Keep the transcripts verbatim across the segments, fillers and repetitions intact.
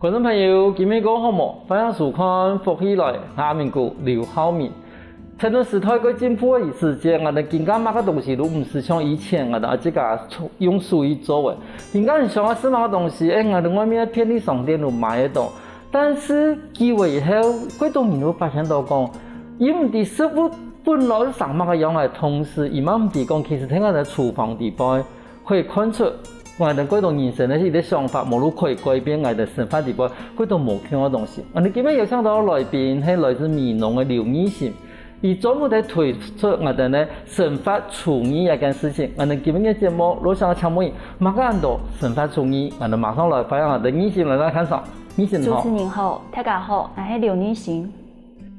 觀眾朋友，今晡日過好無？歡迎收看《福氣來》，𠊎阿明哥劉浩明。 前段時代个進步个時節，𠊎兜今下麼个東西都毋使像以前𠊎兜自家用手去做个。今下你想愛食麼个東西，欸，𠊎兜外面个便利商店都買得到。但係久了以後，幾多人會發現到講，佢毋知食物本來係生麼个樣个同時，佢嘛毋知講其實在𠊎兜廚房底背， 可以看出𠊎兜過多人生个一個想法，無論可以改變𠊎兜生活底背過多無共个東西。𠊎兜今晡日邀請到來賓係來自美濃个劉義成，佢專門在推出𠊎兜呢生活廚藝這件事情。𠊎兜今晡日个節目，就想請問佢麼个安到生活廚藝，𠊎兜馬上來歡迎𠊎兜義成來到現場。義成好。主持人好，大家好，𠊎係劉義成。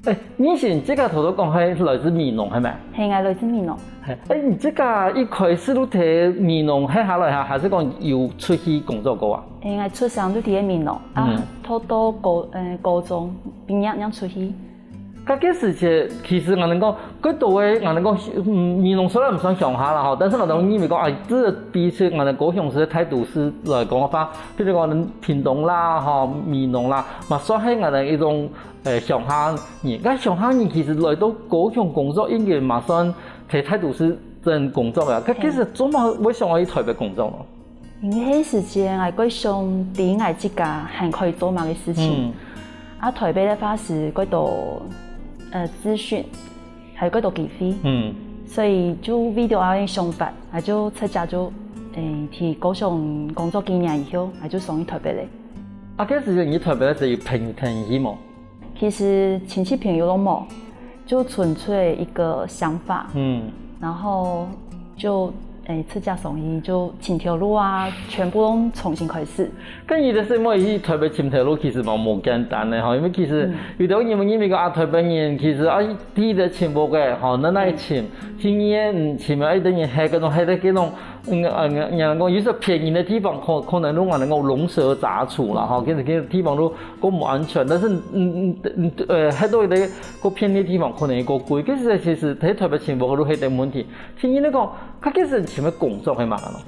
欸，義成自家頭頭講係來自美濃，係無？係，𠊎來自美濃。係，欸，你自家一開始就在美濃歇下來哈，還係講有出去工作過啊？欸，𠊎出生就在美濃，啊，嗯。讀到高，呃，高中畢業正出去。該个時節，其實𠊎兜講，該到位𠊎兜講，嗯，美濃雖然毋算鄉下啦吼，但是𠊎兜認為講，欸，這个比起𠊎兜高雄市个大都市來講个話，比如講屏東啦，吼，美濃啦，嘛算係𠊎兜一種 呃，鄉下人，該鄉下人其實來到高雄工作，應該嘛算在大都市鎮工作啊。該其實做麼个會想愛去台北工作呢？因為該時節𠊎會想知𠊎自家還可以做麼个事情。嗯。啊，台北个話係較多，呃，資訊，還有較多機會。嗯。所以就為著恁樣个想法，𠊎就直接就，欸，去高雄工作幾年以後，𠊎就想去台北了。啊，該時節你去台北个時節有朋友𢯭你去無？ 其實親戚朋友都無，就純粹一個想法，嗯。然後就，欸，自家想愛就尋頭路啊，全部都重新開始。該你个時節去台北尋頭路其實嘛無簡單个吼，因為其實嗯。有兜人會認為講啊，台北人其實啊，第一个尋屋个吼，哪哪尋，第二个，嗯，尋啊，一等人歇該種，歇在該種 嗯，呃，人家講有些偏遠个地方，可，可能都恁樣講龍蛇雜處啦，吼，其實，其實地方都較無安全，但是，嗯，嗯，嗯，呃，歇到一個較偏遠个地方，可能較貴。其實，其實在台北尋屋都係一個問題。第二來講，佢其實尋个工作係麼个咯？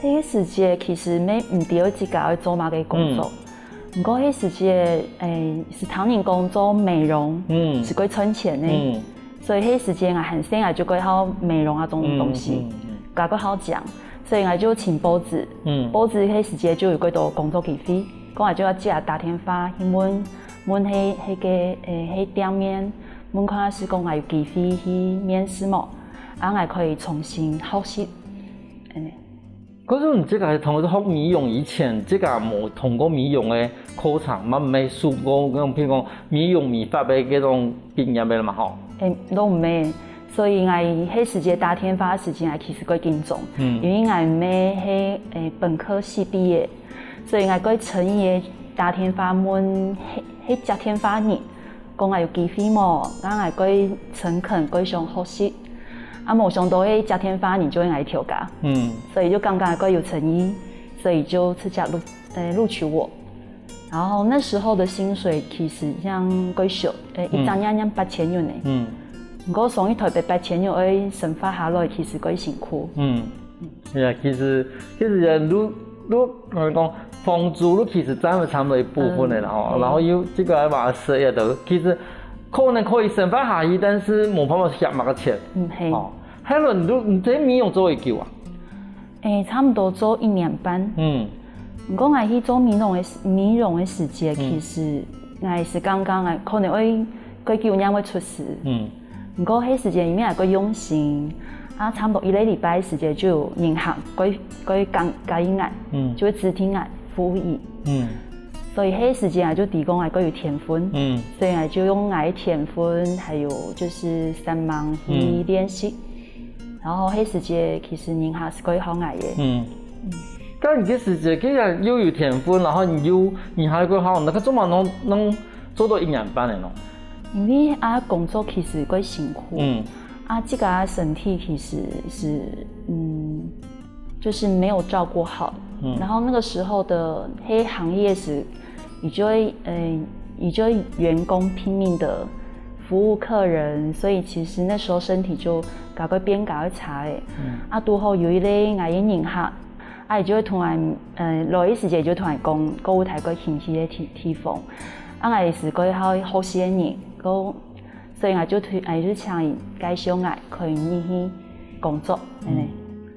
該个時節其實乜毋知自家愛做麼个工作。嗯。 毋過該時節，欸，係聽人講做美容，嗯。係較賺錢个。嗯。所以該時節𠊎還細，𠊎就較好美容啊，這種東西，嗯，嗯，嗯。𠊎較好講，所以𠊎就尋報紙。嗯。報紙該時節就有較多工作機會，講𠊎就愛自家打電話去問，問該，該个，欸，該店面，問看係講𠊎有機會去面試無，啊，𠊎可以重新學習，恁樣。 可是你自家係通過學美容以前，自家無通過美容个課程，嘛毋係受過該種，譬如講美容美髮个該種畢業个嘛吼？欸，都毋係。所以𠊎該時節打電話个時節，𠊎其實較緊張，嗯。因為𠊎毋係，欸，本科系畢業，所以𠊎較誠意个打電話問該，該接電話人， 講𠊎有機會無，啊𠊎較誠懇，較想學習。啊無想到該接電話人就係𠊎頭家，嗯。所以就感覺較有誠意，所以就直接錄，呃，錄取我。然後那時候的薪水其實像較少，呃，嗯。一隻月像八千元呢。嗯。毋過上去台北八千元，愛生活下來其實較辛苦。嗯。 呀，其實，其實人都，都，呃，講房租都其實佔了差不多一部分个啦吼，嗯。然後又這個還話食也都，其實可能可以生活下去，但是無辦法省麼个錢。嗯，係。哦，還有你都，你在美容做幾久啊？欸，差不多做一年半。嗯。毋過𠊎去做美容个時，美容个時節，嗯。其實𠊎係剛剛，𠊎可能會，過久正會出師。嗯。 毋過該時節因為𠊎較用心，啊，差不多一個禮拜个時節就有人客，過，過講，佮意𠊎，嗯。就會指定𠊎服務佢。嗯。所以該時節𠊎就知講𠊎較有天分，嗯。所以𠊎就用𠊎个天分，還有就是煞猛去練習。嗯。然後該時節其實人客係較好𠊎个。嗯。嗯。但你該時節既然又有天分，然後你又，你還較好，該做麼个能，能 做到一年半个咯。因為啊，工作其實較辛苦，嗯。啊，自家身體其實是，嗯，就是沒有照顧好。嗯。然後那個時候的該行業是，你就會，呃，你就會員工拼命的服務客人，所以其實那時候身體就較會變較會差欸。嗯。啊，拄好有一個𠊎个人客，啊，佢就會同𠊎，呃，來个時節就同𠊎講，購物台个興趣个地地方。啊，𠊎係个好好學个人，个，所以𠊎就推，𠊎就請佢介紹𠊎可以入去工作，恁呢。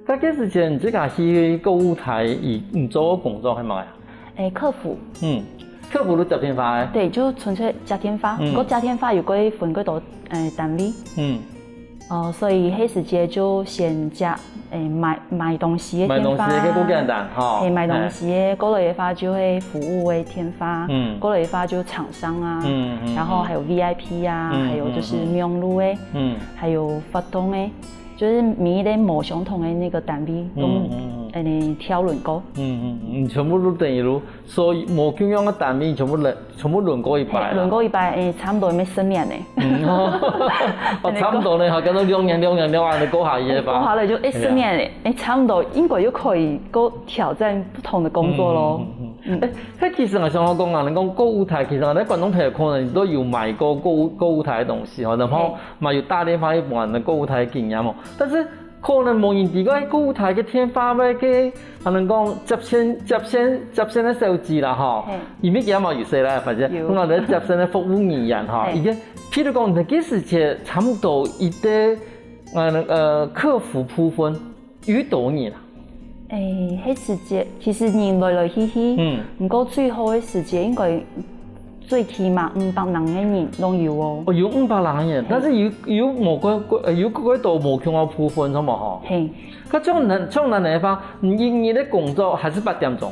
該个時間你自家去購物台，你你做个工作係麼个啊？誒，客服，嗯，客服都接電話个。對，就純粹接電話，嗯毋過接電話有个分个多，誒，單位。嗯，哦，所以該時節就先接，誒，買買東西个買東西電話，个較簡單吼。嘿，買東西个，過來个話就會服務个電話，嗯過來个話就廠商啊，嗯嗯然後還有V I P啊，嗯還有就是嗯嗯網路个，嗯還有活動个，就是每一個無相同个那個單位，都嗯嗯嗯挑輪過。嗯嗯，你全部都等於都，所以無共樣个單位全部輪全部輪過一擺啦。嘿，輪過一擺，誒，差毋多有十年呢。嗯，哦，差毋多呢，吼，跟到兩年、兩年、兩年，恁樣過下去个吧。過下來就誒，十年誒，誒，差毋多應該又可以過挑戰不同的工作咯。嗯，嗯，嗯。誒，該其實𠊎想要講啊，你講購物台，其實𠊎在觀眾朋友可能都有買過購物購物台个東西吼，然後嘛有打電話去問購物台个經驗哦。但是可能無人知該購物台个電話个，可能講接線接線接線个小姐啦吼嘿，因為佢嘛有細啦，反正有我講接線个服務人員吼，嘿已經，譬如講，你个時節差不多一个呃呃客服部分有幾多人啊？誒，該時節其實人來來去去，嗯毋過最好个時節應該最起碼五百零个人攏有哦。哦，有五百零人，但是有有無个个呃有个个都無共个部分，係無吼？嘿，該像恁像恁樣个話，你一日个工作還係八點鐘？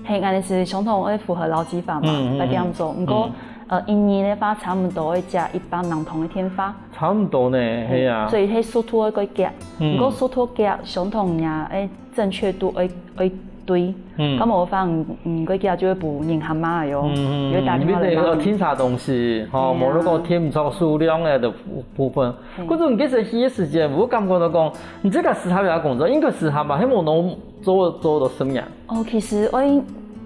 嘿，恁樣係相同會符合勞基法嘛，嗯嗯嗯八點鐘。毋過呃，一日个話差毋多會接一百零通个電話。差毋多呢，係啊。所以該速度會較遽，嗯毋過速度遽，相同也誒正確度會會對。嗯該無法，嗯，較遽就會分人喊罵喲，嗯就會打電話來罵你。你愛聽啥東西，吼，對啊無如果聽毋著數量个的部部分嘿。可是你其實去个時間，我感覺到講，你這個適合个工作，應該適合吧？係無能做做到十年。哦，其實愛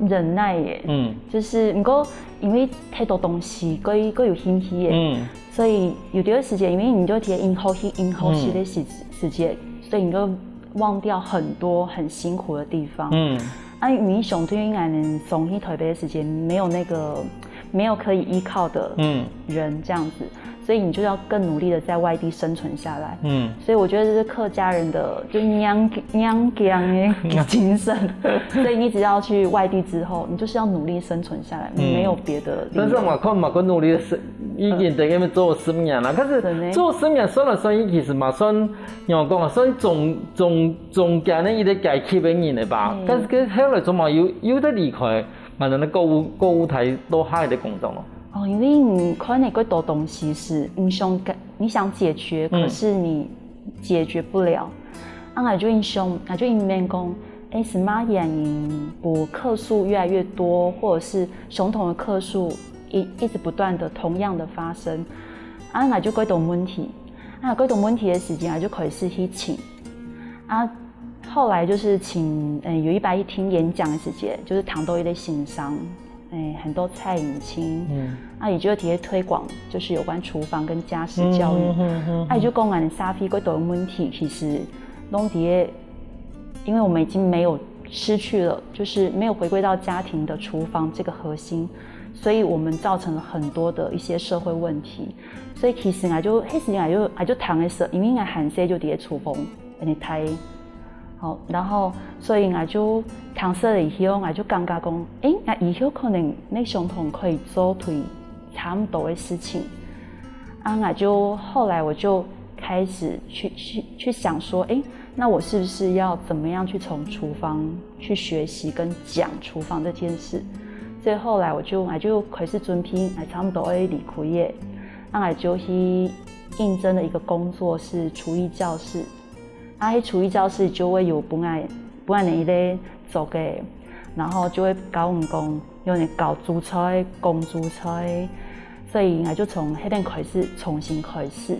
忍耐耶，嗯就是毋過因為太多東西，過過有興趣耶，嗯所以有段時間，因為你就天天學習、天天學習个時時節，所以你就忘掉很多很辛苦的地方。嗯啊，因為相對於𠊎等上去台北个時間，沒有那個沒有可以依靠的嗯人這樣子，所以你就要更努力的在外地生存下來。嗯。所以我覺得這是客家人的就娘娘腔的精神，所以你只要去外地之後，你就是要努力生存下來，嗯沒有別的理由。但是嘛，看嘛，个努力是已經等於做十年了，但是真的做十年算來算去，其實嘛算，仰講啊，算中中中間个一個階級个人了吧。嗯但是个後來做嘛又又得離開，嘛，那個購物購物台都還在工作咯。哦，因為你看的過多東西是你想解你想解決，嗯可是你解決不了。啊，𠊎就應想，𠊎就應變講，誒，係麼原因，不客訴越來越多，或者是相同的客訴一一直不斷的同樣的發生，啊，𠊎就過多問題，啊，過多問題个時間，𠊎就開始去請，啊，後來就是請，嗯，有一擺去聽演講个時間，就是談到一個情商。誒，很多蔡穎清，嗯啊，佢就特別推廣，就是有關廚房跟家事教育。嗯嗯嗯啊，佢就講恁樣社會過多个問題，其實攏佇个，因為我們已經沒有失去了，就是沒有回歸到家庭的廚房這個核心，所以我們造成了很多的一些社會問題。所以其實𠊎就，迄時𠊎就，𠊎就談个時，因為𠊎還細就佇个廚房，恁樣待。 好，然後所以𠊎就聽說了以後，𠊎就感覺講，誒，𠊎以後可能乜相同可以做對差不多的事情。啊，𠊎就後來我就開始去去去想說，誒，那我是不是要怎麼樣去從廚房去學習跟講廚房這件事？所以後來我就，𠊎就開始準備，𠊎差不多愛離開个，啊，𠊎就去應徵了一個工作是廚藝教室。 啊，去廚藝教室就會有本來本來一個做个，然後就會教我們講，用來教煮菜、講煮菜，所以𠊎就從迄邊開始，重新開始。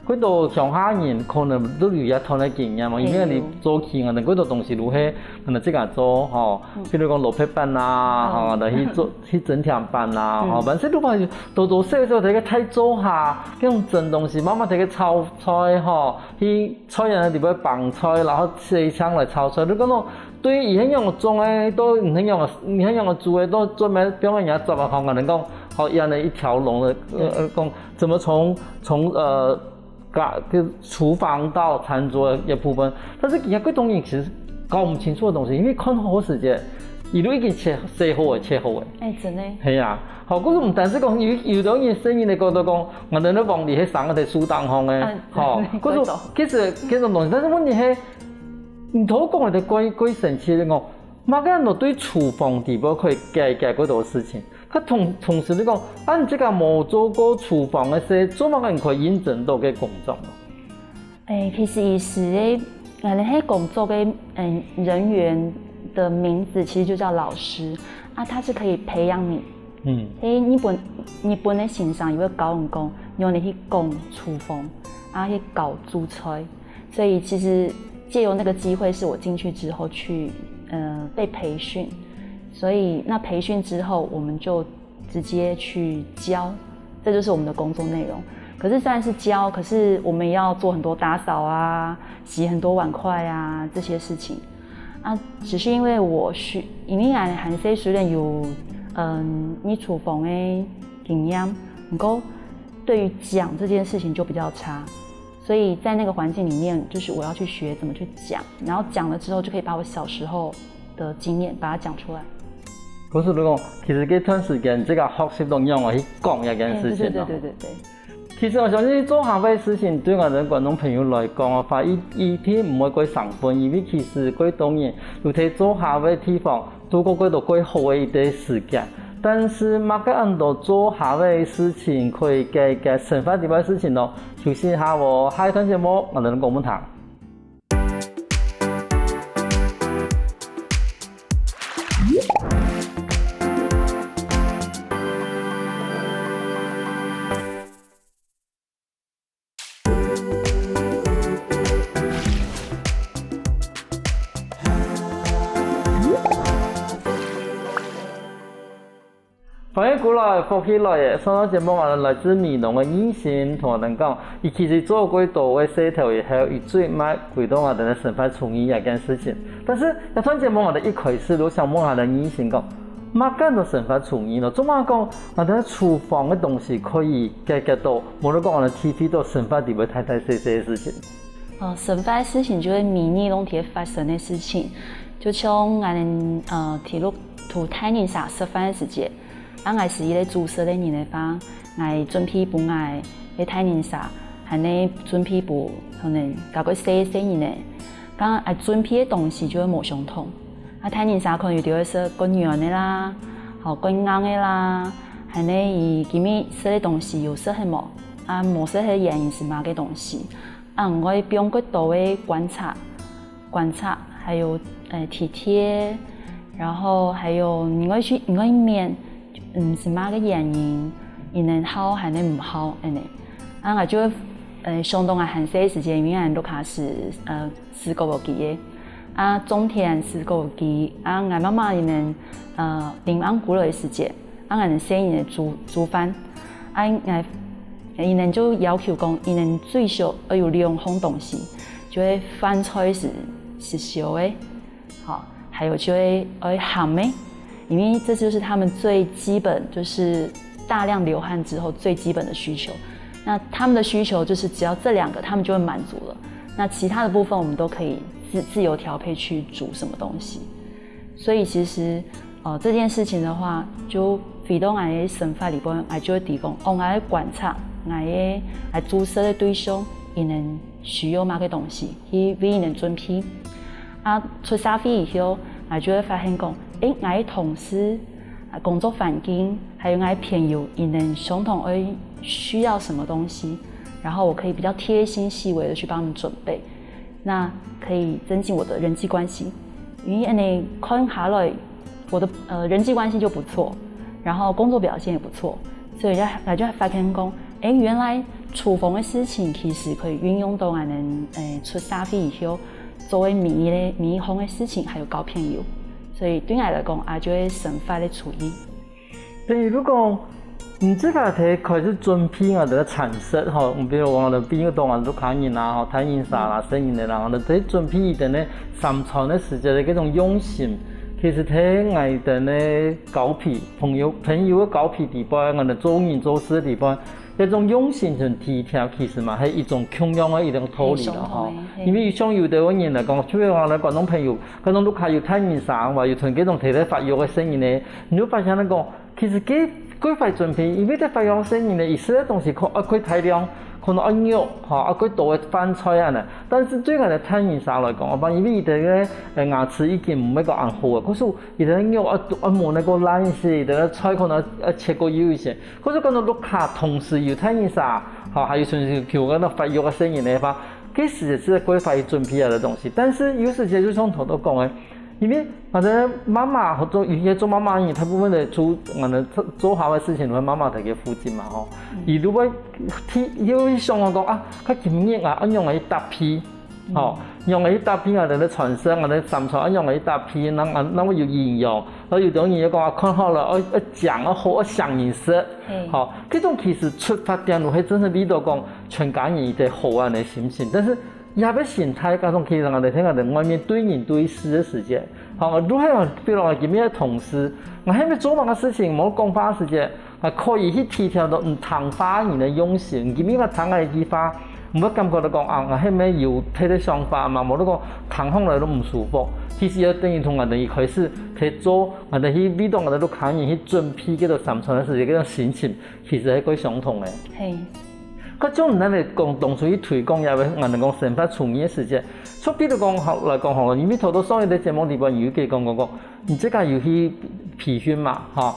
好多鄉下人可能都有一段个經驗嘛，因為你做起啊，你好多東西都係可能自家做吼，比如講蘿蔔粄啊，吼，來去做去蒸甜粄啊，吼，反正都嘛多多少少在个大灶下，該種蒸東西，慢慢在个炒菜吼，去 菜園个地方放菜，然後洗淨來炒菜。你講到對於佢係仰个種个，到佢係仰个，佢係仰个煮个，到最尾變成人家做个，好，可能講，好，這樣的一條龍的，呃，呃，講怎麼從，從，呃，家，就廚房到餐桌的部分，但是其實這當然其實搞毋清楚个東西，因為看好時節，佢都已經切，洗好个，切好个。哎，真的。係啊，好，故所毋單淨講有，有兜人細人仔个角度講，𠊎兜个黃梨係生在樹頂項个，嗯，好，對，故所對，其實，其實東西，但是問題係，你頭講个怪，怪神奇个哦，麼个人對廚房底背可以解決幾多事情？佢同，同時就講，啊，你這個無做過廚房个事，做麼个你可以應徵到个工作呢？ 哎，其實佢係个，呃，該工作个，嗯，人員的名字其實就叫老師，啊，他是可以培養你。嗯。哎，日本，日本个先生也會教你講，用你去講廚房，啊，去搞煮菜。所以其實藉由那個機會，是我進去之後去，呃，被培訓。所以那培訓之後，我們就 直接去教，這就是我們的工作內容。可是雖然是教，可是我們也要做很多打掃啊、洗很多碗筷啊這些事情。啊，只是因為我需，因為𠊎還細雖然有，嗯，入廚房个經驗，不過對於講這件事情就比較差。所以在那個環境裡面，就是我要去學怎麼去講，然後講了之後就可以把我小時候的經驗把它講出來。故所你講，其實這段時間，這個學習到仰般去講這件事情咯。哎，對，對，對，對，對。其實𠊎相信做下个事情，對𠊎兜觀眾朋友來講个話，一，一定毋會過生份，因為其實過多人有在做下个地方，度過過多過好个一段時間。但是麼个恁多做下个事情可以解決生活裡背个事情咯？休息一下哦，下一段節目，𠊎兜講分你聽。 歡迎轉來，福氣來了！上段節目𠊎兜來自美濃个義興同𠊎兜講，佢其實做過多个事頭以後，佢最尾歸到𠊎兜个生活廚藝這件事情。但是這段節目𠊎兜一開始就想問𠊎兜義興講，麼个安到生活廚藝咯？做麼个講𠊎兜廚房个東西可以解決到，無論講𠊎兜體會到生活裡背大大細細个事情？ 呃，生活个事情就係每日攏在發生个事情，就像𠊎兜，呃，在屋，在大人儕食飯个時節，啊，𠊎係一個煮食个人个話，𠊎準備分𠊎个大人儕，還係準備分可能較過細細人仔，該𠊎準備个東西就會無相同。啊，大人儕可能有兜會食較軟个啦，吼，較硬个啦，還係佢今日食个東西有適合無？啊，無適合个原因係麼个東西？ 啊，𠊎會放較多个觀察，觀察，還有，呃，體貼，然後還有你愛去，你愛面，嗯，係麼个原因，佢兜好還係毋好，恁仔。啊，𠊎就會，呃，想到𠊎還細个時節，因為𠊎屋下係，呃，食歌舞劇个。啊，種田食歌舞劇，啊，𠊎媽媽佢兜，呃，臨暗歸來个時節， 啊，𠊎兜細人仔煮，煮飯，啊，𠊎，佢兜就要求講，佢兜最少愛有兩項東西，就係飯菜係，係燒个，好，還有就係愛鹹个，因為這就是他們最基本，就是大量流汗之後最基本的需求。那他們的需求就是只要這兩個，他們就會滿足了。那其他的部分我們都可以自，自由調配去煮什麼東西。 所以其實，呃，這件事情的話，就回到𠊎个生活裡背，𠊎就會提供，哦，𠊎个觀察，𠊎个，𠊎煮食个對象，佢兜需要麼个東西，去為佢兜準備。啊，出社會以後，𠊎就會發現講，誒，𠊎个同事，啊，工作環境，還有𠊎个朋友，佢兜相同會需要什麼東西，然後我可以比較貼心細微的去幫他們準備。 那可以增進我的人際關係，因為恁仔看下來，我的，呃，人際關係就不錯，然後工作表現也不錯，所以就，我就發現講，誒，原來廚房个事情其實可以運用到𠊎兜，誒，出社會以後做个每一个，每一項个事情，還有交朋友，所以對𠊎來講，啊，就係生活个廚藝。 等於如果你自家在開始準備𠊎兜个餐食吼，比如講𠊎兜比如講𠊎兜屋下人啊，吼，大人儕啦、細人仔啦，𠊎兜在準備佢兜个三餐个時節个該種用心，其實在𠊎兜个交陪，朋友朋友个交陪裡背，𠊎兜做人做事个裡背，該種用心同體貼，其實嘛係一種共樣个一種道理啦吼。因為像有兜个人來講，就係𠊎兜觀眾朋友，可能屋下有大人儕，或有同該種在該發育个細人仔，你就發現來講， 其實佢過快準備，因為在發育細人仔，佢食个東西可愛過大量，可能愛肉，吼，愛過多个飯菜恁仔。但是對𠊎兜大人儕來講，𠊎講因為佢兜个呃牙齒已經毋會講恁好啊，可是佢兜个肉愛愛無恁過爛一些，佢兜个菜可能愛切過幼一些。可是講到屋下同時有大人儕，吼，還有像係像該種發育个細人仔个話，該時節係過快準備啊个東西。但是有時節就像頭頭講个， 因為𠊎兜媽媽或者有些做媽媽个人，大部分个做𠊎兜做做好个事情，都係媽媽在該負責嘛吼。佢就會提，佢會想講啊，該今日啊，愛仰仔去搭配，吼，仰仔去搭配𠊎兜个餐食，𠊎兜三餐愛仰仔去搭配，那那會有營養。然後有兜人又講啊，看好了，愛愛靚，愛好，愛想人食，吼，這種其實出發點就係真係為著講全家人一個好恁仔个心情，但是 這個心態加上其實𠊎兜在𠊎兜外面對人對事个時節，吼，如果比如講今日个同事，𠊎係毋係做麼个事情無講話个時節，啊，可以去體貼到毋聽話人个用心，今日𠊎聽𠊎一句話，毋會感覺到講啊，𠊎係毋係有別个想法嘛，無就講聽起來都毋舒服。其實也等於同𠊎兜一開始在做，𠊎兜去為著𠊎兜屋下人去準備這個三餐个時節，這種心情其實係過相同个。係。 該像你兜講當初去推廣這個，𠊎兜講生活廚藝个時節，像比如講好來講好了，因為頭頭上一個節目裡背有一個講講講，你自家有去培訓嘛，吼，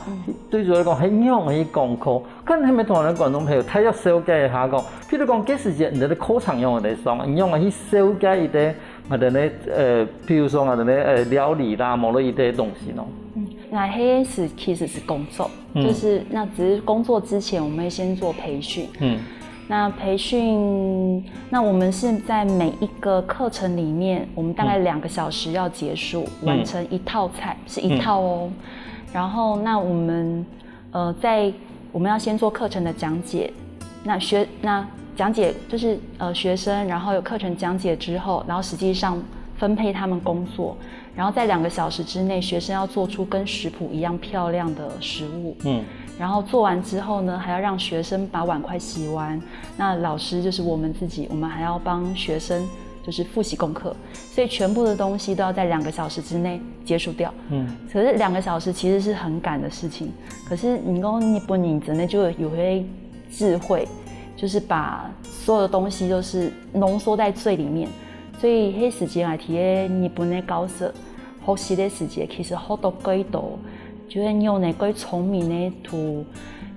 對主來講，係仰仔去講課，該你係毋係同𠊎兜觀眾朋友大約紹介一下講，比如講該時節你兜个課程仰仔來上，你仰仔去紹介一個𠊎兜个呃，比如說𠊎兜个呃料理啦，無論一個東西咯。嗯，𠊎係其實係工作， 就是那只是工作之前，我們會先做培訓。嗯，那培訓，那我們是在每一個課程裡面，我們大概兩個小時要結束，完成一套菜，是一套哦。然後，那我們呃，在我們要先做課程的講解，那學那講解就是呃學生，然後有課程講解之後，然後實際上分配他們工作， 然後在兩個小時之內，學生要做出跟食譜一樣漂亮的食物。嗯，然後做完之後呢，還要讓學生把碗筷洗完。那老師就是我們自己，我們還要幫學生就是複習功課，所以全部的東西都要在兩個小時之內結束掉。嗯，可是兩個小時其實是很趕的事情，可是你講日本人真的就有會智慧，就是把所有的東西都是濃縮在最裡面。所以彼時節啊，在日本个教室 學習个時節，其實學到幾多，就係仰仔个幾聰明个，對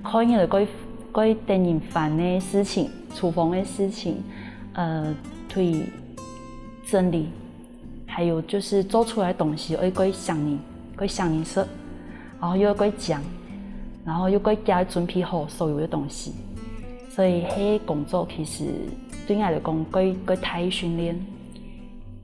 看起來幾幾得人煩个事情，廚房个事情，呃，去整理，還有就是做出來个東西，愛幾想人，幾想人食，然後又愛幾靚，然後又愛幾準備好所有个東西，所以該工作其實對𠊎來講，幾幾大个訓練。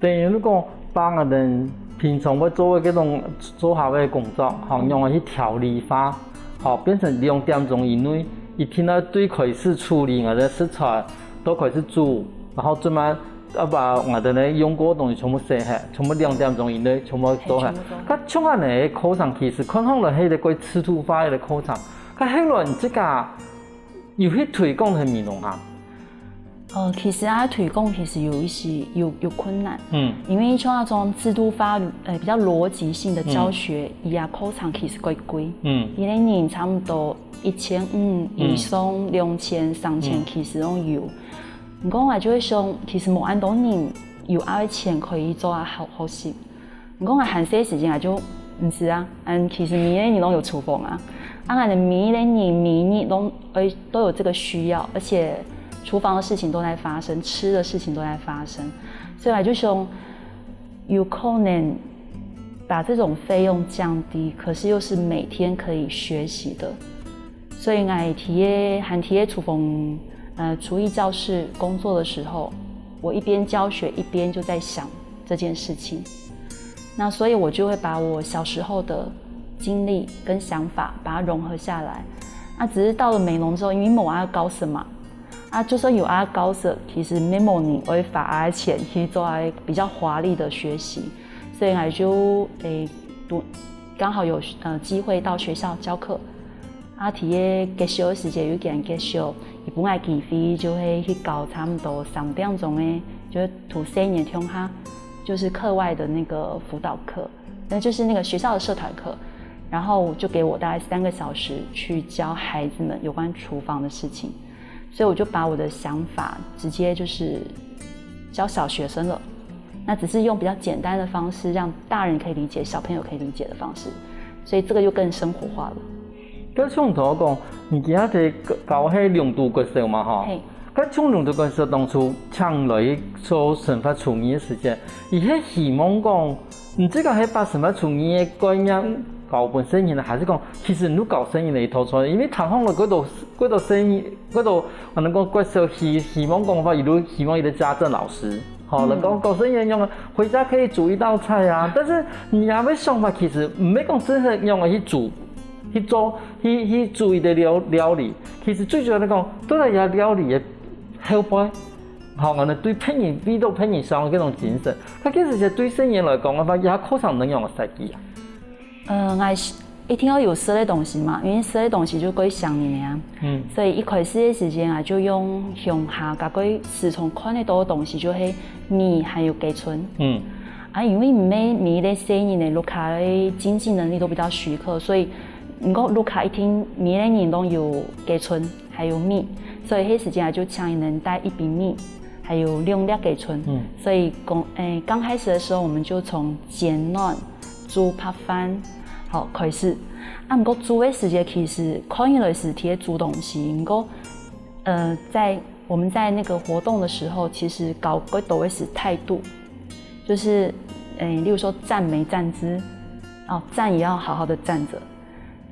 等於你講，把𠊎兜平常會做个這種做下个工作，吼，仰仔去條理化，吼，變成兩點鐘以內，一定愛對開始處理𠊎兜食材，到開始煮，然後做麼个愛把𠊎兜呢用過个東西全部洗忒，全部兩點鐘以內全部做忒。該像恁仔个課程其實看起來係一個制度化个課程，該後來你自家有去推廣係無喏哈？ 呃，其實啊，推廣其實有一些有有困難，嗯，因為像那種制度化，呃，比較邏輯性的教學，佢个課程其實較貴，嗯，一個人差不多一千五以上，兩千、三千其實都有。毋過𠊎就會想，其實無恁多人有恁多錢可以做啊好好食。 你講𠊎還細時節𠊎就毋使啊，𠊎其實每一個人都有廚房啊，啊𠊎兜每一個人每日都呃都有這個需要，而且廚房的事情都在發生，吃的事情都在發生，所以𠊎就想，有可能把這種費用降低，可是又是每天可以學習的，所以𠊎在該還在該廚房呃廚藝教室工作的時候，我一邊教學一邊就在想這件事情。 那所以我就會把我小時候的經歷跟想法把它融合下來。啊，只是到了美濃之後，因為無阿教室嘛，啊，就算有阿教室，其實也無人會花阿錢去做比較華麗的學習，所以我就誒讀，剛好有呃機會到學校教課。啊，在該結束的時節，有一間結束，佢分𠊎機會，就會去教差不多三點鐘的，就是讀三年中哈，就是課外的那個輔導課。那就是那個學校的社團課，然後就給我大概三個小時去教孩子們有關廚房的事情，所以我就把我的想法直接就是教小學生了。那只是用比較簡單的方式，讓大人可以理解，小朋友可以理解的方式，所以這個就更生活化了。該像頭講，你今日在教係龍都國小嘛，吼？嘿。該像龍都國小當初請來做生活廚藝个時間，佢係希望講，毋知講係把生活廚藝个概念教分細人，還是講，其實你教細人个一套出來，因為聽講了幾多幾多細人，幾多可能講國小希希望講話，佢都希望一個家政老師。 吼，嗯。來講，教細人用啊，回家可以煮一道菜啊。但是你也會想法，其實毋係講真係用來去煮、去做、去、去煮一個料、料理。其實最主要來講，都係這料理个後背，吼，可能對別人、為到別人想个這種精神。佢其實係對細人來講个話，這課程能用來設計啊。呃，𠊎係一定愛有食个東西嘛，因為食个東西就過想念个啊。嗯。所以一開始个時間啊，就用鄉下該個時常看得到个東西，就係米還有雞春。嗯。啊，因為毋係每一個細人个屋下个經濟能力都比較許可，所以毋過屋下一定每一個人都有雞春，還有米，所以該時間啊，就請佢等帶一餅米，還有兩粒雞春。嗯。所以講，誒，剛開始的時候，我們就從煎卵 煮白飯，好，開始。啊，毋過煮个時節其實看起來係在煮東西，毋過，呃，在我們在那個活動的時候，其實教較多个係態度，就是，誒，例如說站沒站姿，哦，站也要好好的站著。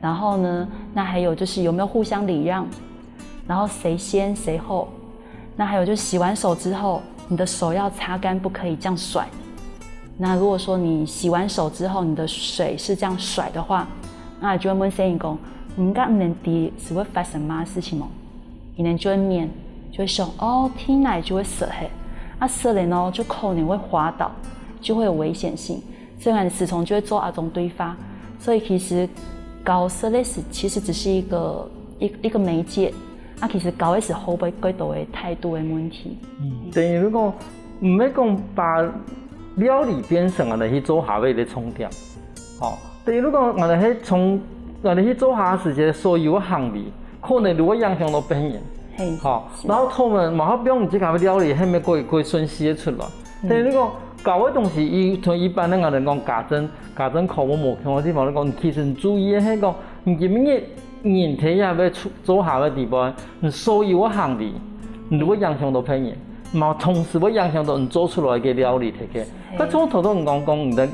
然後呢，那還有就是有沒有互相禮讓，然後誰先誰後，那還有就是洗完手之後，你的手要擦乾，不可以這樣甩。那如果說你洗完手之後，你的水是這樣甩的話，那就會問細人講，你敢毋能知係會發生麼个事情無？佢等就會面，就會想，哦，天哪，就會濕忒，啊，濕了呢，就可能會滑倒，就會有危險性。所以𠊎等時常就會做這種對話。所以其實教食个係，其實只是一個一一個媒介，啊，其實教个係後背較多个態度个問題。嗯，等於如果毋係講把料理變成𠊎等去做下位个重點，吼，等於如果𠊎等係從𠊎等去做下時節所有个行為，可能就會影響到別人，嘿，吼，是。然後他們嘛好不用你這個料理，還沒過過順序个出來。嗯。等於如果教个東西，一同一般个𠊎等講家政家政課無無共个地方，你講其實你注意个係講，你今日 人體也會出做下个地方，你所有个行為，你都會影響到別人，嘛同時會影響到你做出來个料理，對不對？係。該從頭到你講講你个，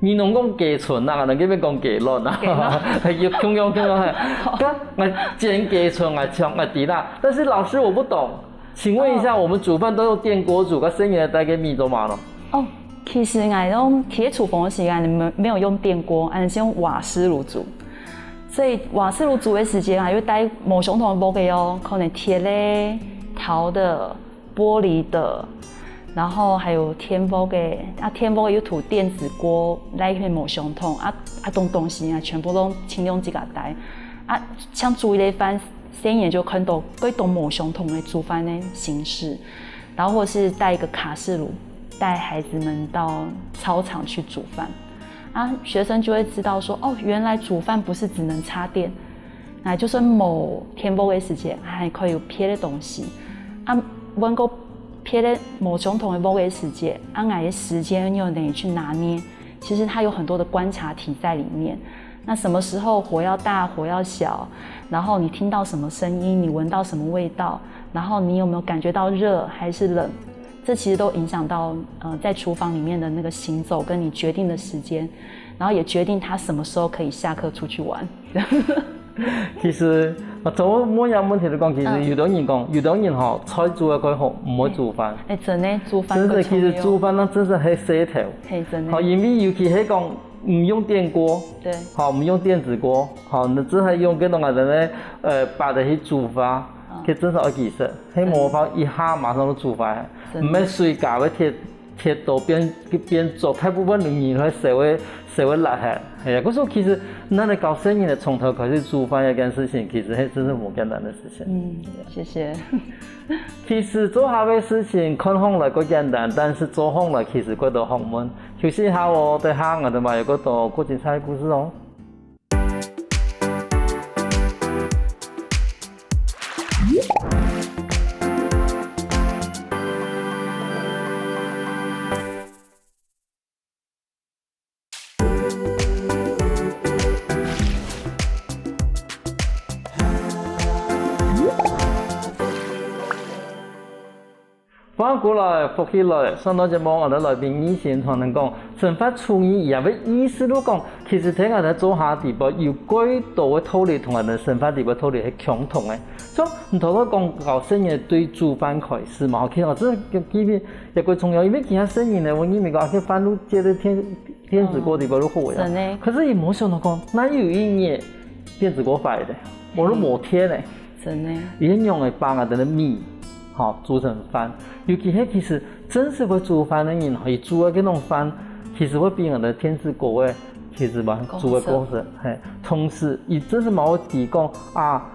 你攏講雞春啊，人這邊講雞卵啊，雞卵。係，有共樣共樣係。該𠊎煎雞春，𠊎像𠊎知啦，但是老師我不懂，請問一下，哦。我們煮飯都用電鍋煮，該細人仔帶个米做麼个？哦，其實𠊎用在廚房个時間沒沒有用電鍋，𠊎是用瓦斯爐煮。 所以瓦斯爐煮个時間啊，又帶無相同个鑊仔哦，可能鐵个、陶的、玻璃的，然後還有電鑊个，啊，電鑊个又同電子鍋來去無相同，啊，啊，東東西啊，全部都盡量自家帶。啊，像煮一個飯，細人就看到各種無相同个煮飯个形式，然後或是帶一個卡式爐，帶孩子們到操場去煮飯。 啊，學生就會知道說，哦，原來煮飯不是只能插電，啊，就算無電鍋个時節，還可以有別个東西。啊，換過別个無相同个鑊个時節，啊，𠊎个時間又等於去拿捏，其實它有很多的觀察題在裡面。那什麼時候火要大，火要小，然後你聽到什麼聲音，你聞到什麼味道，然後你有沒有感覺到熱還是冷？ 這其實都影響到，呃，在廚房裡面的那個行走，跟你決定的時間，然後也決定他什麼時候可以下課出去玩。其實，啊，從我問這問題來講，其實有的人講，有的人吼，菜煮个較好，毋會煮飯。哎，真的，煮飯真的，其實較重要。煮飯呢，真是係事頭。嘿，真的。好，因為尤其係講，毋用電鍋，對，好，毋用電子鍋，好，你只係用該種啊，人个呃，把的去煮飯，嗯，佢真係愛技術，係無法一下馬上就煮飯，真的，毋係水加个鐵鐵刀邊邊做，大部分人會手會手會辣下，係啊，可是其實咱个教細人仔從頭開始煮飯這件事情，其實係真係無簡單个事情。嗯，謝謝。其實做下个事情看起來較簡單，但是做起來其實較多學問。休息一下哦，等下𠊎兜還有較多較精彩个故事哦。歡迎過來，福氣來，上到節目，𠊎兜來賓義興同𠊎兜講，生活廚藝也會意思就講，其實在𠊎兜做下底背有幾多个道理同𠊎兜生活底背道理係共同个。所以你頭先講教細人仔對煮飯開始嘛，其實我真个記得也幾重要，因為其他細人仔呢，𠊎認為講，佢飯都接在電電子鍋底背就好个啊。真的。可是佢無想到講，哪有一日電子鍋壞了，𠊎都無電了。 真的。佢仰仔會把𠊎兜个米，吼，煮成飯。尤其係其實真實會煮飯个人，佢煮个該種飯，其實會比𠊎兜電子鍋个，其實嘛，煮个過程，嘿。同時，佢真實嘛會知講啊，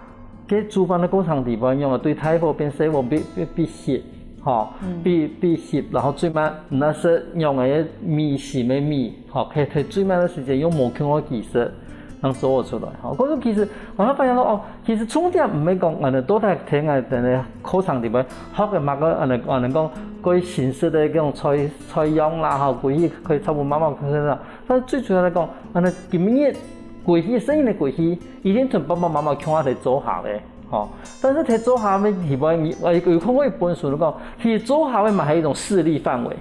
該煮飯个過程底背，仰仔對大火變細火，變變變烯，吼，變變烯，然後最尾，若係仰仔个米，烯个米， 吼，佢佢最尾个時間用無共个技術，能做得出來。吼，可是其實𠊎發現講，哦，其實重點毋係講，𠊎兜到底聽𠊎兜个課程底背學个麼个，𠊎兜𠊎兜講，關於形式个這種菜菜樣啦，吼，關於可以差不多慢慢看啦。但最主要來講，𠊎兜今日過去，細人仔過去，一定同爸爸媽媽共下來做下个。 吼，但是在做下个地方，你呃有看過一本書講，其實做下个嘛係一種勢力範圍。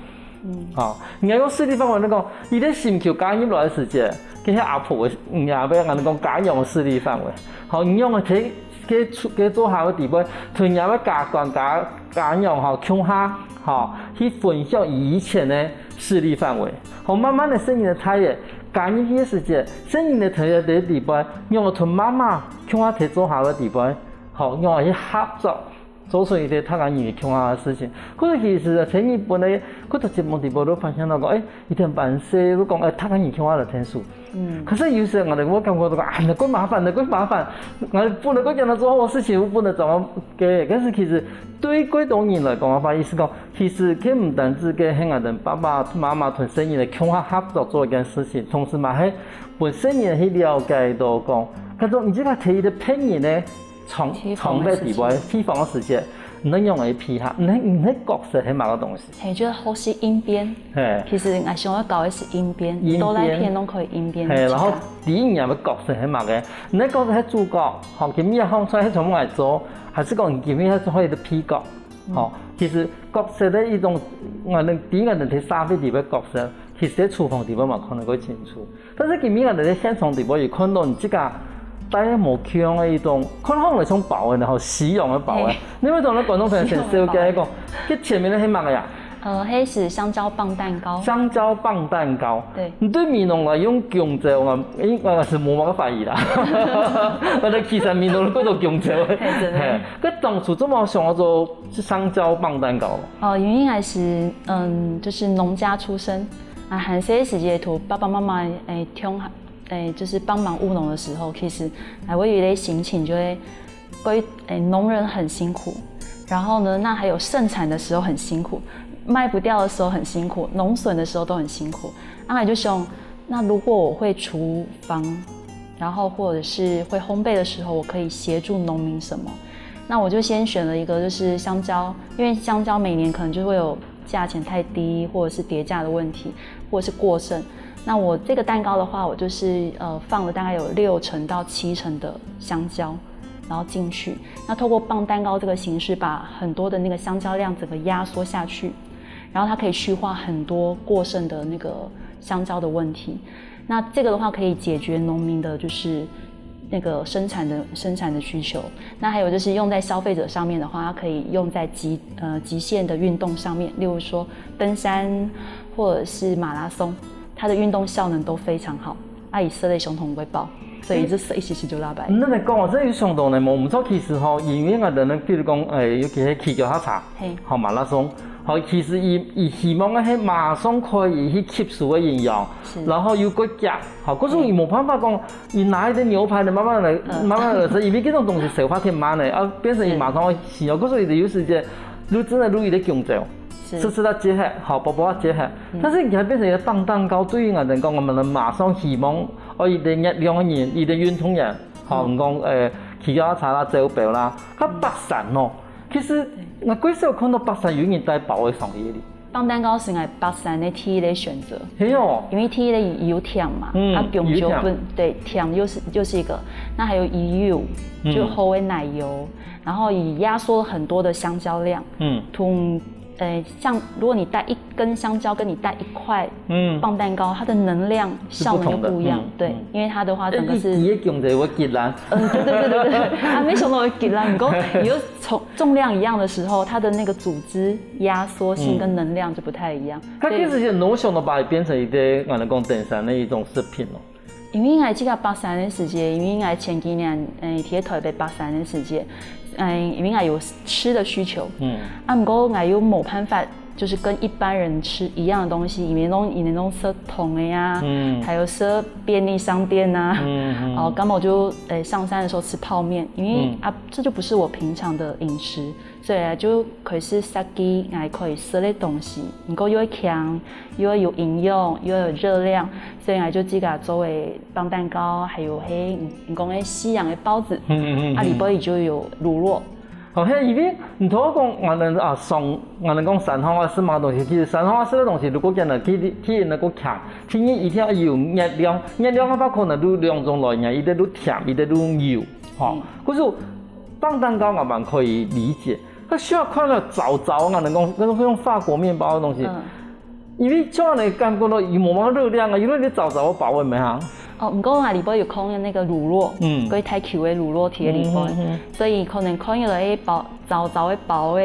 嗯，吼，你愛講勢力範圍，你講，你在尋求加入來个時節，該係阿婆个，嗯，也要跟你講家用个勢力範圍。好，你用个在該出該做下个地方，同人家个家官家家用吼，共下吼，去分享以前个勢力範圍。好，慢慢个細人仔大个，加入去个時節，細人仔在个地方，用个同媽媽 共下在做下个地方，吼，用來去合作，做出一些大家人共下个事情。可是其實啊，在日本个，佢在節目底背都發現到講，誒，一點半歲，都講，誒，大家人共下來聽書。嗯。可是有時𠊎兜會感覺到講，啊，恁个麻煩，恁个麻煩，𠊎本來講講做好事情，𠊎本來做个，但是其實對幾多人來講个話，意思講，其實佢毋單止个係𠊎兜爸爸媽媽同細人仔共下合作做一件事情，同時嘛係 分細人仔去了解到講，假使你自家在一個別人个場場合底背，地方个時節，你仰仔配合，你你个角色係麼个東西？嘿，就係學習應變。嘿。其實𠊎想要教个係應變，應變。到哪片攏可以應變。嘿，然後知你个角色係麼个，你个角色係主角，吼，今日放出來係全部來做，還係講今日係做一個配角？ 吼，其實角色个一種，𠊎兜知𠊎兜在社會底背角色，其實在廚房底背嘛看得過清楚。但是今日𠊎兜在現場底背有看到你自家戴个無共个一種，看起來像保安个吼，西洋个保安。嘿。你有無同𠊎觀眾朋友先紹介一下，西洋个保安。該前面个係麼个呀？呃，該係香蕉磅蛋糕。香蕉磅蛋糕。對。你對美濃來用弓蕉啊，應該係無麼个歡喜啦。𠊎兜其實美濃過多弓蕉。嘿，真的。嘿，該當初做麼个想要做 係香蕉磅蛋糕。哦，因為𠊎係，嗯，就係農家出身，啊，還細个時節，同爸爸媽媽，誒，共下，誒，就係幫忙務農的時候，其實，誒，𠊎有一個心情就會，關於，誒，農人很辛苦，然後呢，那還有盛產的時候很辛苦，賣不掉的時候很辛苦，農損的時候都很辛苦。啊，𠊎就想，那如果我會廚房，然後或者是會烘焙的時候，我可以協助農民什麼？那我就先選了一個，就是香蕉，因為香蕉每年可能就會有價錢太低，或者是跌價的問題，或者是過剩。那我這個蛋糕的話，我就是呃放了大概有六成到七成的香蕉，然後進去。那透過磅蛋糕這個形式，把很多的那個香蕉量整個壓縮下去，然後它可以去化很多過剩的那個香蕉的問題。那這個的話可以解決農民的就是那個生產的生產的需求。那還有就是用在消費者上面的話，它可以用在極呃極限的運動上面，例如說登山或者是馬拉松。它的运动效能都非常好，啊，佢食个相同个饱，所以一直食一直食就拉白。嗯，恁樣講哦，這有想到呢，無毋著。其實吼，因為𠊎等呢，比如講，誒，尤其係騎腳踏車，嘿。吼，馬拉松，吼，其實佢，佢希望个係馬上可以去吸收个營養，是。然後又過遽，吼，可是佢無辦法講，佢拿一個牛排呢，慢慢來，嗯。慢慢來食，因為這種東西消化忒慢呢，啊，變成佢馬上會死哦。可是佢有時間，就真的就一直勼著。 是。食食到結核，吼，飽飽啊結核。嗯。但是佢還變成一個磅蛋糕，對於𠊎等講，𠊎等馬上希望，哦，佢个熱量个人，佢个運動員，吼，嗯。你講，誒，騎腳踏車啦，走步啦，較爬山哦。其實，對。𠊎較少看到爬山有人帶飽个上去个哩。磅蛋糕係𠊎爬山个第一个選擇。係哦。因為第一个有甜嘛，嗯，啊，勼就有甜。分，對，甜又是，又是一個。那還有魚油，嗯。就好个奶油，然後佢壓縮了很多的香蕉量，嗯。同 呃，像如果你帶一根香蕉，跟你帶一塊嗯。磅蛋糕，它的能量效能又不一樣。是不同的，嗯，對，嗯。因為它的話，整個是，誒，一支个勼就會結爛。嗯，對對對對對，啊，沒想到會結爛。你講，你又重，重量一樣的時候，它的那個組織壓縮性跟能量就不太一樣。嗯。它其實也能想到把它變成一個，𠊎等講登山的一種食品咯。 因為𠊎自家爬山个時節，因為𠊎前幾年，誒，在台北爬山个時節，誒，因為𠊎有吃的需求，嗯。啊，毋過𠊎又無辦法，就是跟一般人吃一樣的東西，因為攏，因為攏食糖个啊，嗯。還有食便利商店啊，嗯，嗯。哦，剛好就，誒，上山的時候吃泡麵，因為，嗯。啊，這就不是我平常的飲食。 所以啊，就開始設計𠊎可以食个東西，毋過又會輕，又會有營養，又會有熱量，所以𠊎就自家做个磅蛋糕，還有該，嗯，你講个西洋个包子，嗯，嗯，嗯，啊，嗯。裡背就有乳酪。哦，係，因為你頭講，𠊎等啊，上，𠊎等講山項啊，食麼東西，其實山項啊，食个東西，如果講呢，佢，佢能夠強，第一一定要有熱量，熱量个話，可能有兩種來源，一個有甜，一個有油，吼。嗯。可是磅蛋糕𠊎還可以理解， 佢需要看到燥燥，𠊎等講，該種，該種法國麵包个東西。嗯。因為像恁樣感覺到，佢無麼个熱量啊，因為你燥燥个包个咩哈。哦，毋過啊，裡背有放那個乳酪，嗯。該太Q个乳酪在裡背，嗯，嗯，嗯。所以可能看起來包，燥燥个包个，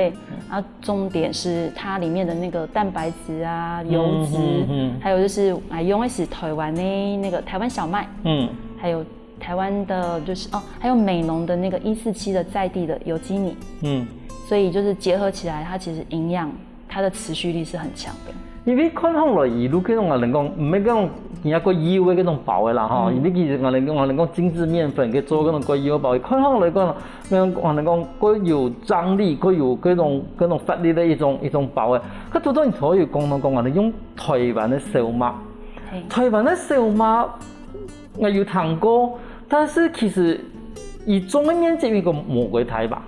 啊，重點是它裡面的那個蛋白質啊、油脂，嗯，嗯，嗯。還有就是，啊，用个係台灣个那個台灣小麥，嗯。還有 台灣的就是，哦，還有美濃的那個一四七的在地的有機米。嗯。所以就是結合起來，它其實營養，它的持續力是很強的。因為看上來，佢就該種啊，人講，毋係該種人家過油个該種包个啦，吼，嗯。因為其實啊，人講，人講精緻麵粉，佢做該種過油包，看上來講，人講，人講過有張力，過有該種，該種活力个一種，一種包个。佢頭頭你頭有講到講啊，你用台灣个燒麥，嘿。台灣个燒麥 𠊎有聽過，但是其實佢種个面積應該無幾大吧？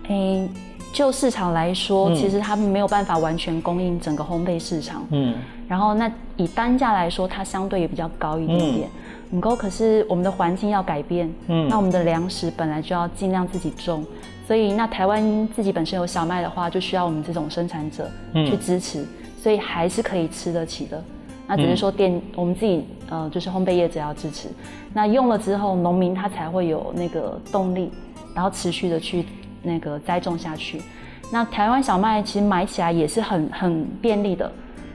誒，就市場來說，嗯。其實它沒有辦法完全供應整個烘焙市場。嗯。然後那以單價來說，它相對也比較高一點點。嗯。不過可是我們的環境要改變，嗯。那我們的糧食本來就要盡量自己種，所以那台灣自己本身有小麥的話，就需要我們這種生產者，嗯。去支持，所以還是可以吃得起的。 那只是說店，嗯。我們自己，呃，就是烘焙業者要支持。那用了之後，農民他才會有那個動力，然後持續地去那個栽種下去。那台灣小麥其實買起來也是很，很便利的，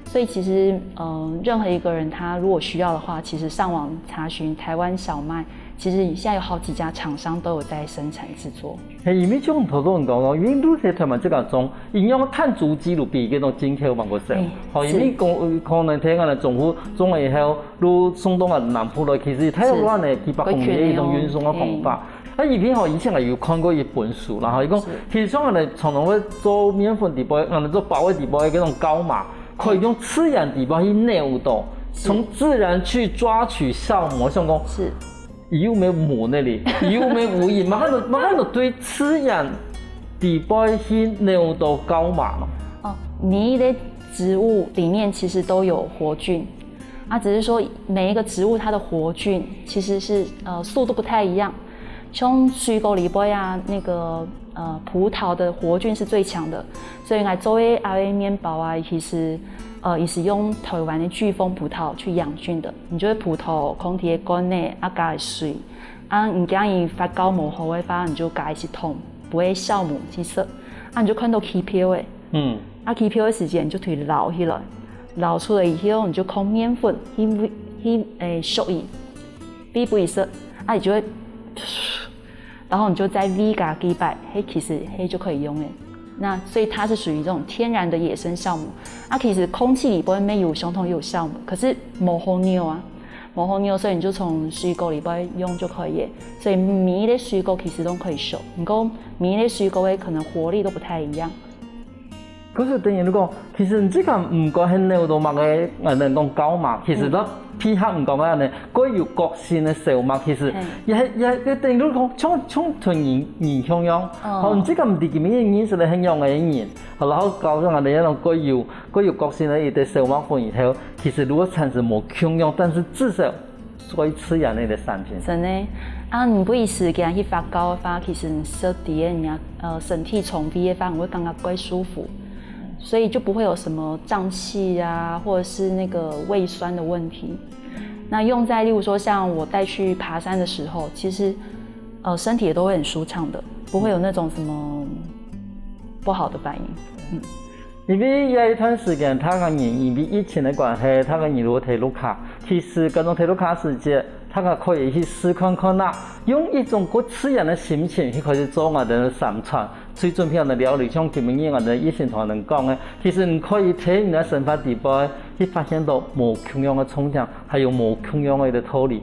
所以其實，呃，任何一個人他如果需要的話，其實上網查詢台灣小麥，其實現在有好幾家廠商都有在生產製作。 係，因為像頭先講到，因為你在台灣自家種，營養碳足跡就比該種進口還過少。哎，吼，因為是。可，可能在𠊎等政府種了以後，就送到𠊎等南部來，其實太亂了，是。幾百公里个一種運送个方法。會輕哦。哎。啊，因為吼，以前𠊎有看過一本書啦，吼，佢講，是。其實像𠊎等常常會做麵粉底背，𠊎等做包个底背个該種膠嫲，可以用自然底背去扭到，是。從自然去抓取酵母，像講，是。 佢又無無那裡，佢又無無噭，麼个都，麼个都對自然底背去扭到膠嫲嘛。哦，每一個植物裡面其實都有活菌，啊，只是說每一個植物它的活菌其實是，呃，速度不太一樣。像水果裡背啊，那個，呃，葡萄的活菌是最強的，所以𠊎做个阿威麵包啊，其實，呃，也是用台灣的巨峰葡萄去養菌的。 你就會葡萄放在个罐仔，啊，加水，啊，毋驚佢發酵無好个話，你就加一息糖，分酵母去食，啊，你就看到起泡仔。嗯。啊，起泡个時節，你就摎佢撈起來，撈出來以後，你就放麵粉去，去，誒，熟佢，煨分佢熟，啊，佢就會，然後你就再煨佢幾擺，嘿，其實嘿就可以用了。那所以它是屬於這種天然的野生酵母。啊，其實空氣裡面也有相同有酵母，可是無好扭啊，無好扭，所以你就從水果裡面用就可以了。所以每一個水果其實都可以熟，不過每一個水果的可能活力都不太一樣。 可是等於你講，其實你自家毋管係扭到麼个，呃，人講酵母，其實嗯。你配合你講个恁呢，過有個性个酵母，其實嘿。也係，也，也等於你講，像，像同人，人共樣。哦。吼，你自家毋知佢乜認識个係仰个人，吼，然後搞成恁呢，那種過有，過有個性个一個酵母粉以後，其實如果產生無共樣，但是至少 所以自然个一個產品。真的。啊，你分佢時間去發酵个話，其實你食个，呃，身體腸胃个話，你會感覺較舒服，所以就不會有什麼脹氣啊，或者是那個胃酸的問題。那用在，例如說像我帶去爬山的時候，其實，呃，身體也都會很舒暢的，不會有那種什麼不好的反應。嗯。 因為這一段時間，大家人因為疫情个關係，大家人都在屋下。其實，該種在屋下時節，大家可以去試看看啊，用一種較自然个心情去開始做𠊎兜个三餐。最準備个料理，像今晡日𠊎兜个醫生同𠊎兜講个，其實你可以在你个生活裡背去發現到無共樣个重點，還有無共樣个一個道理。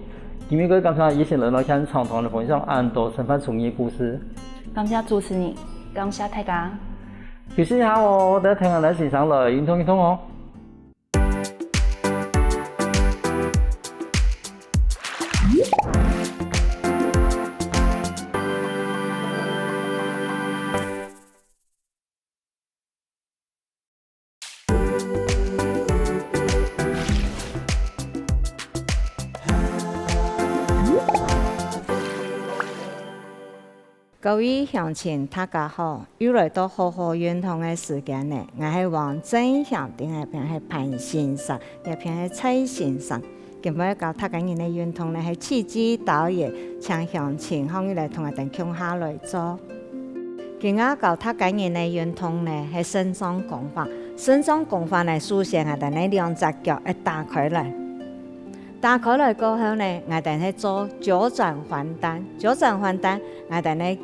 今晡日感謝醫生來到現場同𠊎兜分享恁多生活中个故事。感謝主持人，感謝大家。 休息一下哦，等下聽下來欣賞來運動運動哦。 各位鄉親，大家好！又來到好好運動个時間了。𠊎係王正祥，在這片係潘先生，這片係蔡先生。今晡日教大家人个運動呢，係氣機導引，請鄉親好友來同𠊎兜共下來做。今晡日教大家人个運動呢，係腎臟功法。腎臟功法呢，首先𠊎兜呢兩隻腳愛打開來。 打開來過後呢，𠊎兜係做九轉還丹。九轉還丹，𠊎兜呢，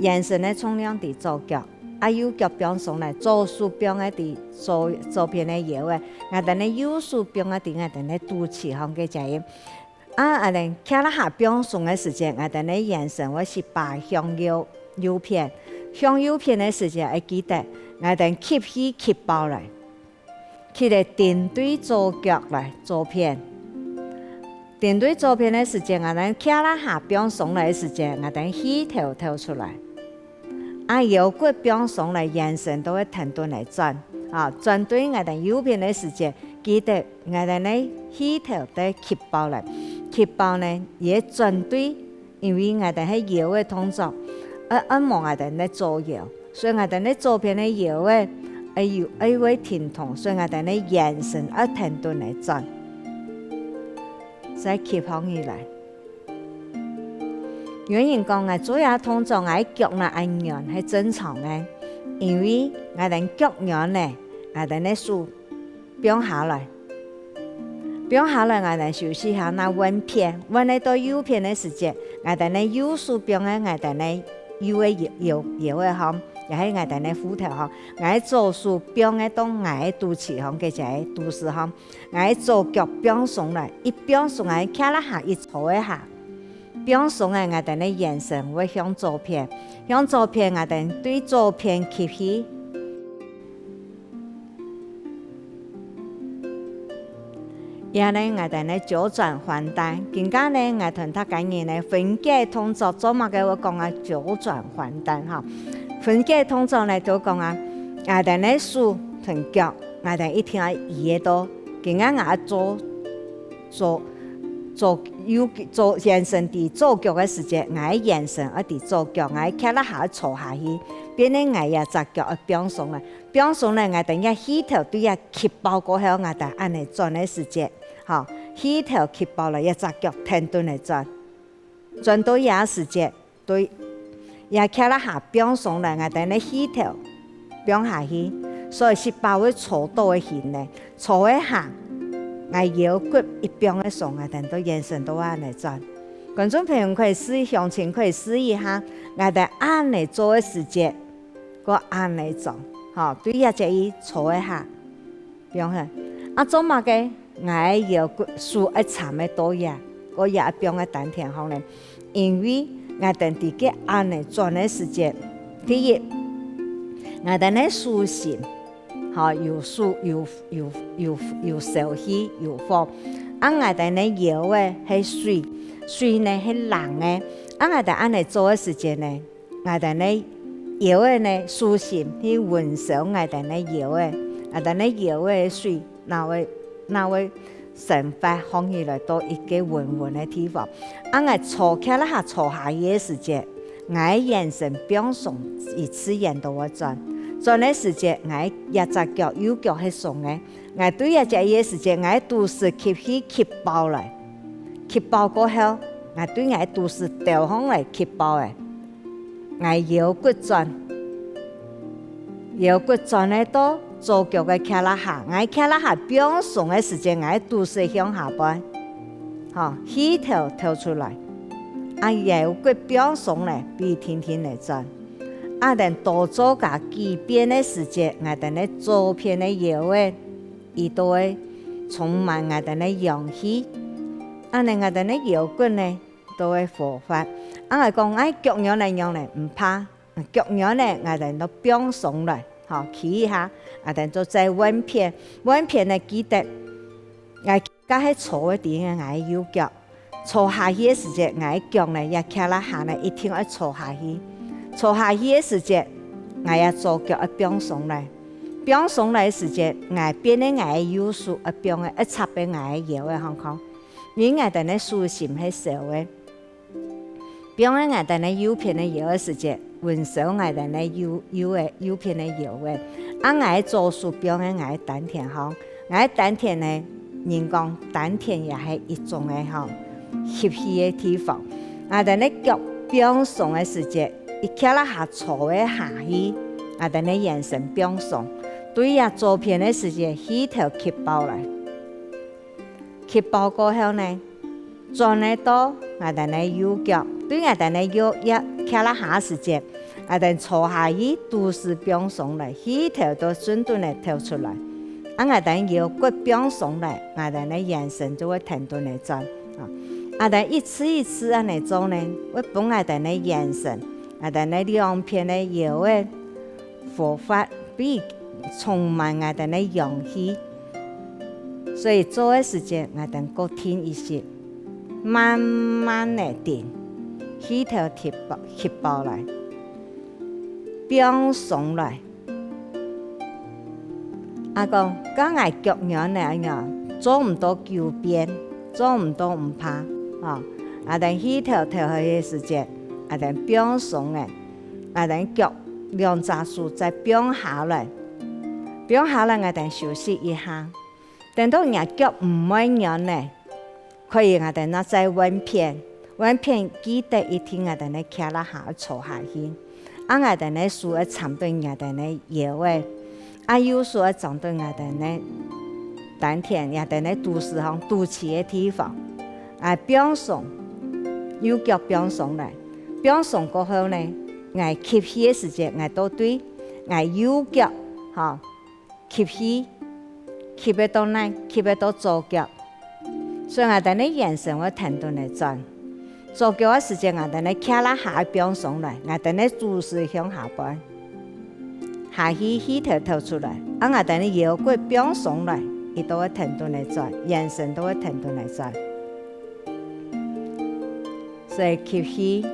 圓身个重量在左腳，啊右腳放鬆來，左手放个在左，左片个腰仔，𠊎兜呢右手放个在𠊎兜呢肚臍項个這位。啊，恁呢，徛下放鬆个時節，𠊎兜呢圓身會十八向右，右片。向右片个時節，愛記得，𠊎兜吸氣吸飽來。 吸來頂對左腳來，左片。頂對左片个時節，𠊎兜徛啦下放鬆來个時節，𠊎兜氣敨敨出來。啊，腰骨放鬆來，圓身都會跈等來轉。啊，轉對𠊎兜右片个時節，記得𠊎兜呢氣敨得吸飽來。吸飽呢，也轉對 因為𠊎兜係腰个動作，愛按摩𠊎兜个左腰，所以𠊎兜个左片个腰仔，愛有，愛會停動，所以𠊎兜个圓身愛跈等來轉，再吸放起來。有人講𠊎做這動作，𠊎腳那恁軟係正常个，因為𠊎兜腳軟呢，𠊎兜个手 放下來。放下來，𠊎兜休息下，那換片，換來到右片个時節，𠊎兜呢右手放个𠊎兜呢右个腰，腰，腰仔項，也係𠊎兜呢褲頭項，𠊎左手放个到𠊎个肚臍項，个這肚屎項，𠊎左腳放鬆來，一放鬆，𠊎徛啦下一坐一下。 放鬆个𠊎兜个圓身會向左片，向左片𠊎兜對左片吸氣。這呢𠊎兜个九轉還丹，今下呢𠊎同大家人呢分解動作，做麼个會講啊九轉還丹哈？分解動作呢就講啊，𠊎兜个手同腳，𠊎兜一定愛移得到。今下𠊎做 左，左右，左，圓身在左腳个時節，𠊎个圓身愛在左腳，𠊎徛啦下坐下去，變成𠊎這隻腳愛放鬆來，放鬆來，𠊎兜這氣敨對這吸飽過後，𠊎兜恁呢轉个時節，吼，氣敨吸飽來，這隻腳跈等來轉，轉到這時節， 對，這徛啦下放鬆來，𠊎兜个氣敨放下去，所以係包會坐到个形呢，坐个下，𠊎腰骨一放个時，𠊎兜到圓身到恁仔轉。觀眾朋友可以試，鄉親可以試一下，𠊎兜恁仔做个時節，過恁仔轉，吼，對這節去坐个下，放下。啊，做麼个？ 𠊎个腰骨手愛摻个到這，過這放个丹田項呢？因為𠊎兜知該恁仔轉个時節，第一，𠊎兜个手心，吼，有手，有，有，有，有燒氣，有火。啊，𠊎兜个腰仔係水，水呢係冷个。啊，𠊎兜恁仔做个時節呢， 𠊎兜个腰仔呢，手心去溫燒𠊎兜个腰仔，𠊎兜个腰仔个水，哪會，哪會生發放起來到一個溫溫个地方。啊，𠊎坐，蹶下坐下去个時節，𠊎个圓身放鬆，佢自然都會轉。轉个時節，𠊎這隻腳，右腳係鬆个，𠊎對這隻个時節，𠊎个肚屎吸氣吸飽來，吸飽過後，𠊎對𠊎个肚屎兜項來吸飽仔。 𠊎腰骨轉，腰骨轉仔到左腳个蹶下，𠊎蹶下放鬆个時節，𠊎肚屎向下背，吼，氣敨敨出來。啊，腰骨放鬆咧，分佢定定仔轉。啊，等多做加幾遍个時節，𠊎兜个左片个腰仔，佢都會充滿𠊎兜个陽氣。恁仔𠊎兜个腰骨呢， 都會活發。啊，𠊎講，𠊎腳軟仔仰仔，毋怕，腳軟仔𠊎兜都放鬆來，吼，企一下，𠊎兜做再換片，換片呢記得，𠊎該係坐个地方，𠊎个右腳，坐下去个時節，𠊎个腳呢，這蹶下呢，一定愛坐下去。坐下去个時節，𠊎這左腳愛放鬆來，放鬆來个時節，𠊎變个𠊎个右手愛放个，愛插个𠊎个腰仔項項。 因𠊎兜个手心係燒个，放个𠊎兜个右片个腰个時節，溫燒𠊎兜个右，右个，右片个腰个。啊，𠊎个左手放个𠊎个丹田項，𠊎个丹田呢，人講丹田也係一種个吼，吸氣个地方。𠊎兜个腳放鬆个時節，一蹶下坐个下去，𠊎兜个圓身放鬆，對這左片个時節，氣敨吸飽來。 吸飽過後呢，轉仔到𠊎兜个右腳，對𠊎兜个右蹶下時節，𠊎兜坐下去，肚屎放鬆來，氣敨都順等仔敨出來。啊，𠊎兜腰骨放鬆來，𠊎兜个圓身就會定等仔轉。啊，𠊎兜一次一次恁仔做呢，會分𠊎兜个圓身，𠊎兜个兩片个腰仔 活發，分佢充滿𠊎兜个陽氣。所以做个時節，𠊎兜過定一息，慢慢仔定，氣敨吸飽，吸飽來，放鬆來。啊，講，該𠊎腳軟仔恁樣，做毋到九遍，做毋到毋怕，吼。𠊎兜氣敨敨下个時節，𠊎兜放鬆仔。 𠊎兜腳兩隻手再放下來，放下來𠊎兜休息一下。等到若腳毋會軟咧，可以𠊎兜拿再換片，換片記得一定𠊎兜个蹶下愛坐下去，啊𠊎兜个手愛摻等𠊎兜个腰仔，啊右手愛掌等𠊎兜个丹田，𠊎兜个肚屎項肚臍个地方，啊放鬆，右腳放鬆來。 放鬆過後呢，𠊎吸氣个時節，𠊎倒對𠊎右腳，吼，吸氣，吸仔到哪，吸仔到左腳。所以𠊎兜个圓身會定等仔轉。左腳个時節，𠊎兜个胯下愛放鬆來，𠊎兜个肚屎向下背，下去氣敨敨出來，啊𠊎兜个腰骨放鬆來，佢都會定等仔轉，圓身都會定等仔轉。 所以吸氣，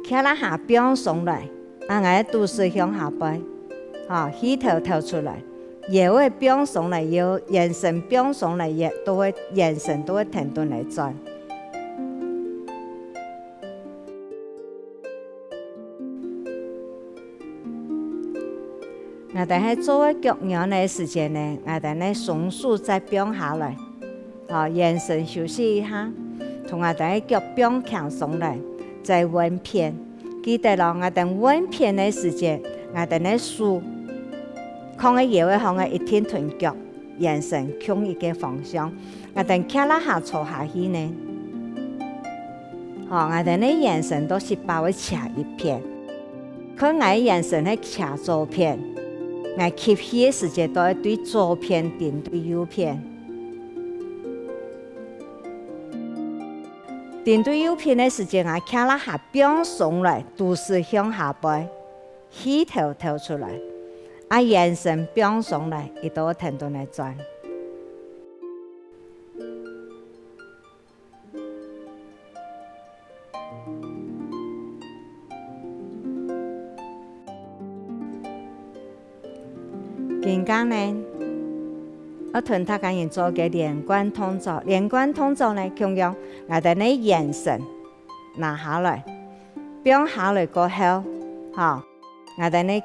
胯下放鬆來，啊𠊎个肚屎向下背，吼，氣敨敨出來，腰仔放鬆來，腰，圓身放鬆來，也都會，圓身都會定等仔轉。 𠊎兜係做个腳軟个時節呢，𠊎兜个雙手再放下來，吼，圓身休息一下，同𠊎兜个腳放輕鬆來，再換片。記得哦，𠊎兜換片个時節，𠊎兜个手，囥个腰仔項个一定同腳，圓身共一个方向。𠊎兜趒啦下坐下去呢，吼，𠊎兜个圓身都係包會斜一片。看𠊎个圓身係斜左片，𠊎吸氣个時節都愛對左片頂對右片。 頂對右片个時節，𠊎趒啦下放鬆來，肚屎向下背，氣敨敨出來，啊圓身放鬆來，佢兜會跈等來轉。 今下呢，愛同大家人做个連貫動作。連貫動作呢，共樣𠊎兜个圓身拿下來，放下來過後，吼，𠊎兜呢，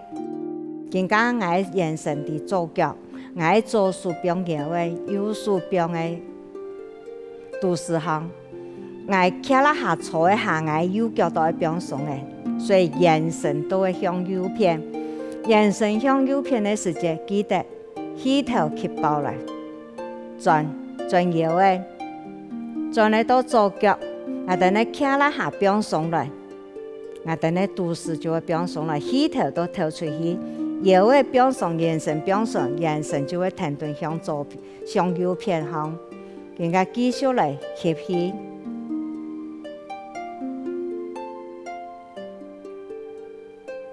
今下𠊎个圓身在左腳，𠊎个左手放腰仔，右手放个 肚屎項。𠊎趒啦下坐个下，𠊎右腳都愛放鬆个，所以圓身都會向右片。圓身向右片个時節，記得氣敨吸飽來，轉，轉腰仔，轉來到左腳，𠊎兜个趒啦下放鬆來。 𠊎兜个肚屎就會放鬆來，氣敨都敨出去，腰仔放鬆，圓身放鬆，圓身就會跈等向左，向右片項。今下繼續來吸氣，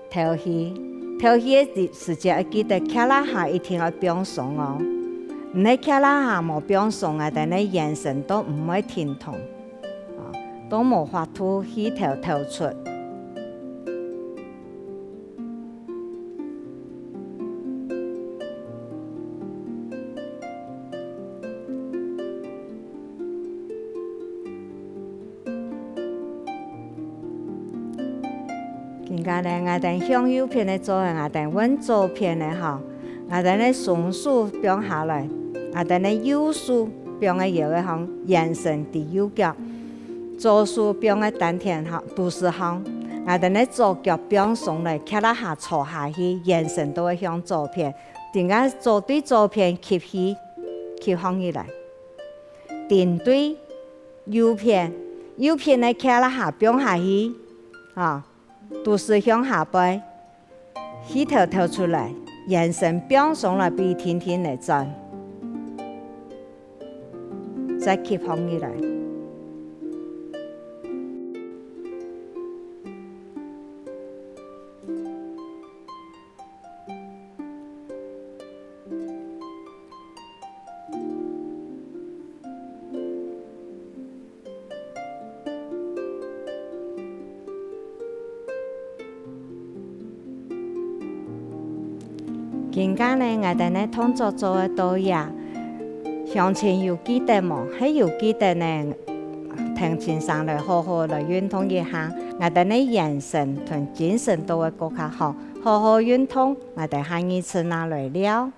敨氣，敨氣个時節愛記得趒啦下一定愛放鬆哦，毋係趒啦下無放鬆，𠊎兜个圓身都毋會停動。 啊，都無法度氣敨敨出。今下呢，𠊎兜向右片个做，𠊎兜換左片个吼。 𠊎兜个雙手放下來，𠊎兜个右手放个腰仔項，圓身在右腳，左手放个丹田項，肚屎項。𠊎兜个左腳放鬆來，趒啦下坐下去，圓身都會向左片。今下左對左片吸氣，吸䟘起來，頂對右片，右片个趒啦下放下去，啊， 肚屎向下背，氣敨敨出來，圓身放鬆來，分佢定定來轉，再吸䟘起來。 今下呢，𠊎兜个動作做到這，鄉親有記得無？係有記得呢，聽先生來好好來運動一下，𠊎兜个圓身同精神都會過較好，好好運動，𠊎兜下二次正來尞。